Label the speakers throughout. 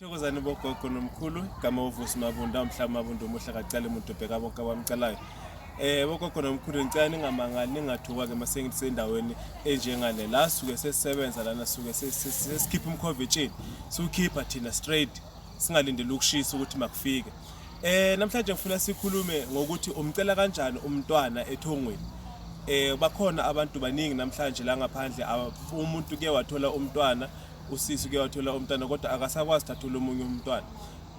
Speaker 1: Thokozani bogogo nomkhulu, igama uVusi Mabunda, umhlaba Mabunda omuhle kacala umuntu obheka bonke abamcalayo. Bogogo nomkhulu ngicela ningamangali ningathuka ke mase ngisendaweni enjengale la suke sesisebenza lana suke sesikhipha umkhova etsheni. Siwukhipha thina straight singalindeli ukushisa ukuthi makufike. Namhlanje ngifuna sikhulume ngokuthi umcela kanjani umntwana ethongweni. Bakhona abantu baningi namhlanje la ngaphandle umuntu ke wathola umntwana usisi uke wathola umntwana kodwa akasakwazi thathola omunye umntwana.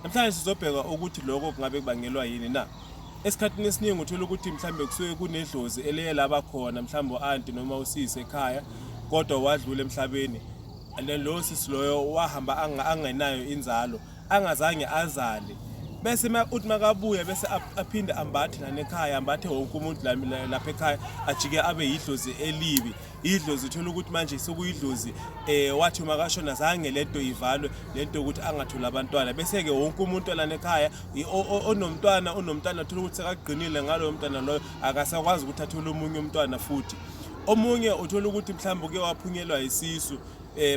Speaker 1: Namhlanje sizobheka ukuthi lokho kungabe kubangelwa yini na. Esikhathini esiningi uthola ukuthi mhlambe kusuke kunedlozi eleye laba khona mhlambe u-anti noma usisi ekhaya kodwa wadlula emhlabeni and then lowo sisi loyo wahamba angenayo inzalo angazange azale bese uthi makabuya bese aphinde ambathe nanekhaya ambathe wonke umuntu lapha ekhaya ajike abe yidlozi elibi idlozi uthola ukuthi manje sekuyidlozi eh wathi makashona zange lento ivalwe lento ukuthi angatholi abantwana bese ke wonke umuntu lana ekhaya onomntwana unomntwana uthola ukuthi sekagqinile ngaloyo mntwana loyo akasakwazi ukuthi athole omunye umntwana futhi omunye uthola ukuthi mhlawumbe uke waphunyelwa isisu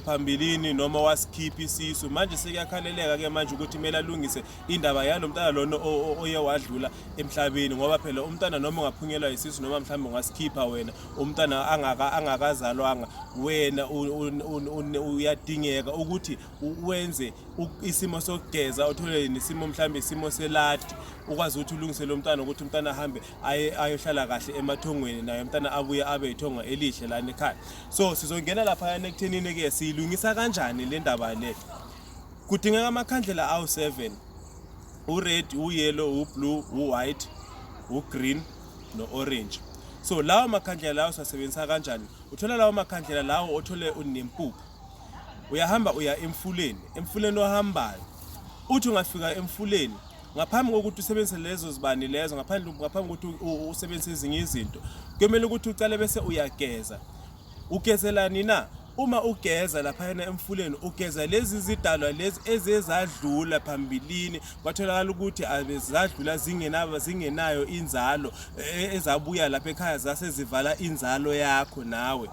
Speaker 1: phambilini noma wasikhipha isisu manje sekuyakhaleleka ke manje ukuthi kumele alungise indaba yalo mntana lona oye wadlula emhlabeni ngoba phela umntana noma ungaphunyelwa isisu noma mhlawumbe ungasikhipha wena umntana angaka angakazalwanga wena uyadingeka ukuthi wenze isimo sokugeza uthole nesimo mhlawumbe isimo seladi ukwazi ukuthi ulungise lo mntana ukuthi umntana ahambe ayohlala kahle emathongweni naye umntana abuye abe ithongo elihle lana ekhaya. So sizongena laphayana ekuthenini-ke siyilungisa kanjani le ndaba le. Kudingeka amakhandlela awu-7, u-red, u-yellow, u-blue, u-white, u-green no-orange. So lawo makhandlela lawo siwasebenzisa kanjani? Uthola lawo makhandlela lawo othole unempuphu, uyahamba uya emfuleni, emfuleni ohambayo uthi ungafika emfuleni ngaphambi kokuthi usebenzise lezo zibani lezo, ngaphambi kokuthi usebenzise ezinye izinto, kuyomele ukuthi ucale bese uyageza. Ugezelani na? Uma ugeza laphayana emfuleni ugeza lezi zidalwa lezi ezezadlula phambilini kwatholakala ukuthi abezadlula zingenayo inzalo ezabuya lapha ekhaya zase zivala inzalo yakho nawe.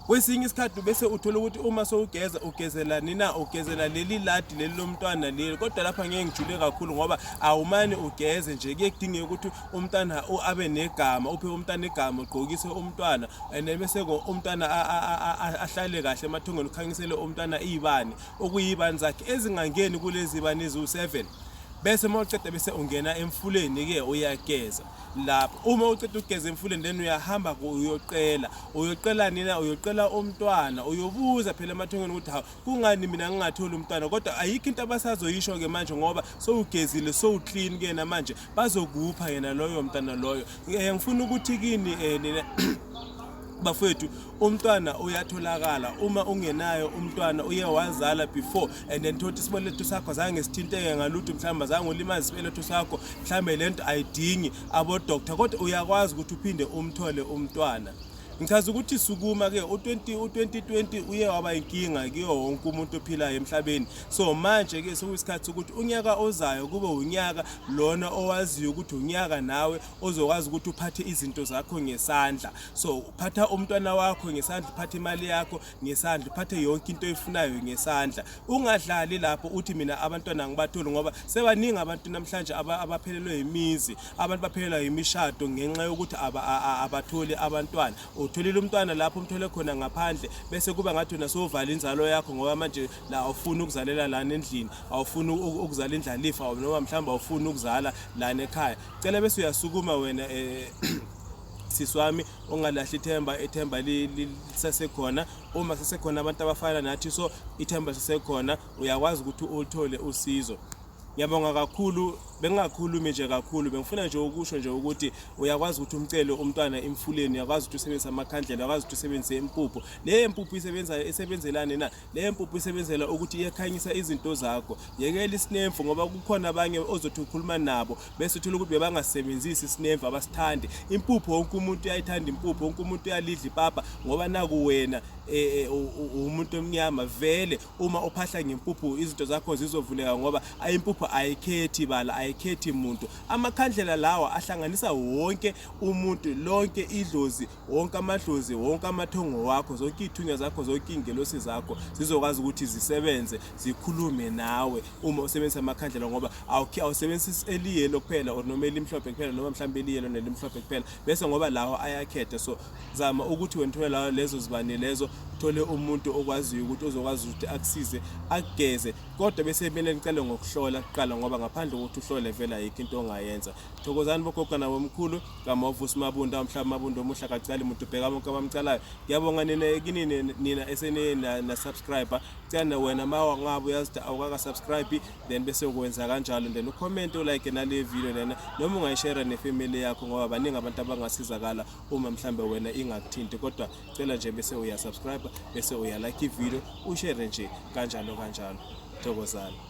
Speaker 1: Kwesinye isikhathi bese uthola ukuthi uma sowugeza ugezela nina ugezela leli ladi leli lomntwana leli, kodwa lapha ngeke ngijule kakhulu ngoba awumane ugeze nje, kuye kudingeke ukuthi umntwana abe negama, uphe umntwana igama, ugqokise umntwana and then bese umntwana ahlale kahle emathongweni, ukhanyisele umntwana iy'bani okuyiy'bani zakhe ezingangeni kulezi bani eziwu-7. Bese uma uceda bese ungena emfuleni-ke uyageza lapho. Uma uceda ukugeza emfuleni then uyahamba uyoqela. Uyoqela nina? Uyoqela umntwana, uyobuza phela emathongweni ukuthi hawu kungani mina ngingatholi umntwana, kodwa ayikho into abasazoyisho-ke manje ngoba sowugezile sowu-clean kena manje bazokupha yena loyo mntwana loyo. Ngifuna ukuthi kini nina bafowethu, umntwana uyatholakala uma ungenayo umntwana uye wazala before and then thothi isibeletho sakho zange sithinteke ngalutho, mhlawumbe zange ulimaze isibeletho sakho, mhlawumbe lento ayidingi abo-doctor, kodwa uyakwazi ukuthi uphinde umthole umntwana. Ngichaza ukuthi sukuma ke u-2020 uye waba inkinga kuyo wonke umuntu ophilayo emhlabeni. So manje ke sekuyisikhathi sokuthi unyaka ozayo kube unyaka lona owaziyo ukuthi unyaka nawe ozokwazi ukuthi uphathe izinto zakho ngesandla. So uphatha umntwana wakho ngesandla, uphathe imali yakho ngesandla, uphathe yonke into oyifunayo ngesandla. Ungadlali lapho uthi mina abantwana ngibatholi, ngoba sebaningi abantu namhlanje abaphelelwe imizi, abantu baphelelwa imishado ngenxa yokuthi abatholi abantwana. Utholile umntwana lapho umthole khona ngaphandle, bese kuba ngathi wena sowuvala inzalo yakho ngoba manje la awufuni ukuzalela lana endlini, awufuni ukuzala indlalifa, noma mhlawumbe awufuni ukuzala lana ekhaya. Cela bese uyasukuma wena sisi wami, ungalahli ithemba, ithemba lisasekhona. Uma sisekhona abantu abafana nathi, so ithemba sisekhona, uyakwazi ukuthi ulithole usizo. Ngiyabonga kakhulu, bengingakhulumi nje kakhulu, bengifuna nje ukusho nje ukuthi uyakwazi ukuthi umcele umntwana emfuleni, uyakwazi ukuthi usebenzise amakhandlela, uyakwazi ukuthi usebenzise impuphu. Le mpuphu isebenza isebenzelani na? Le mpuphu isebenzela ukuthi iyakhanyisa izinto zakho. Yekela isinemfu ngoba kukhona abanye ozothi ukhuluma nabo bese uthola ukuthi bebangasebenzisi isinemfu, abasithandi. Impuphu wonke umuntu uyayithanda impuphu, wonke umuntu uyalidla ipapa ngoba naku wena umuntu omnyama vele uma uphahla ngempuphu izinto zakho zizovuleka ngoba impuphu ayikhethi bala. Ayikhethi muntu. Amakhandlela lawa ahlanganisa wonke umuntu, lonke idlozi, wonke amadlozi, wonke amathongo wakho, zonke iy'thunywa zakho, zonke iy'ngelosi zakho zizokwazi ukuthi zisebenze, zikhulume nawe uma usebenzisa amakhandlela, ngoba awusebenzisi eliyelo kuphela or noma elimhlophe kuphela, noma mhlawumbe eliyelo nelimhlophe kuphela, bese ngoba lawo ayakhetha. So zama ukuthi wena uthole lawo lezo zibane lezo, uthole umuntu okwaziyo ukuthi ozokwazi ukuthi akusize, akugeze, kodwa bese kumele nicale ngokuhlola kuqala, ngoba ngaphandle kokuthi uhlole vele ayikho into ongayenza. Thokozani bogogo nabomkhulu. Gama uVusi Mabunda, umhlaba Mabunda omuhle, akacali muntu, ubheka bonke abamcalayo. Ngiyabonga nina kinini nina eseniye na subscribe. Cela wena ma ngabe uyazi ukuthi awukaka subscribe, then bese ukwenza kanjalo, then ucomment, ulike nale video lena, noma ungayishare nefamily yakho, ngoba baningi abantu abangasizakala uma mhlambe wena ingakuthinti, kodwa cela nje bese uya subscribe, bese uya like ivideo, ushare nje kanjalo kanjalo. Thokozani.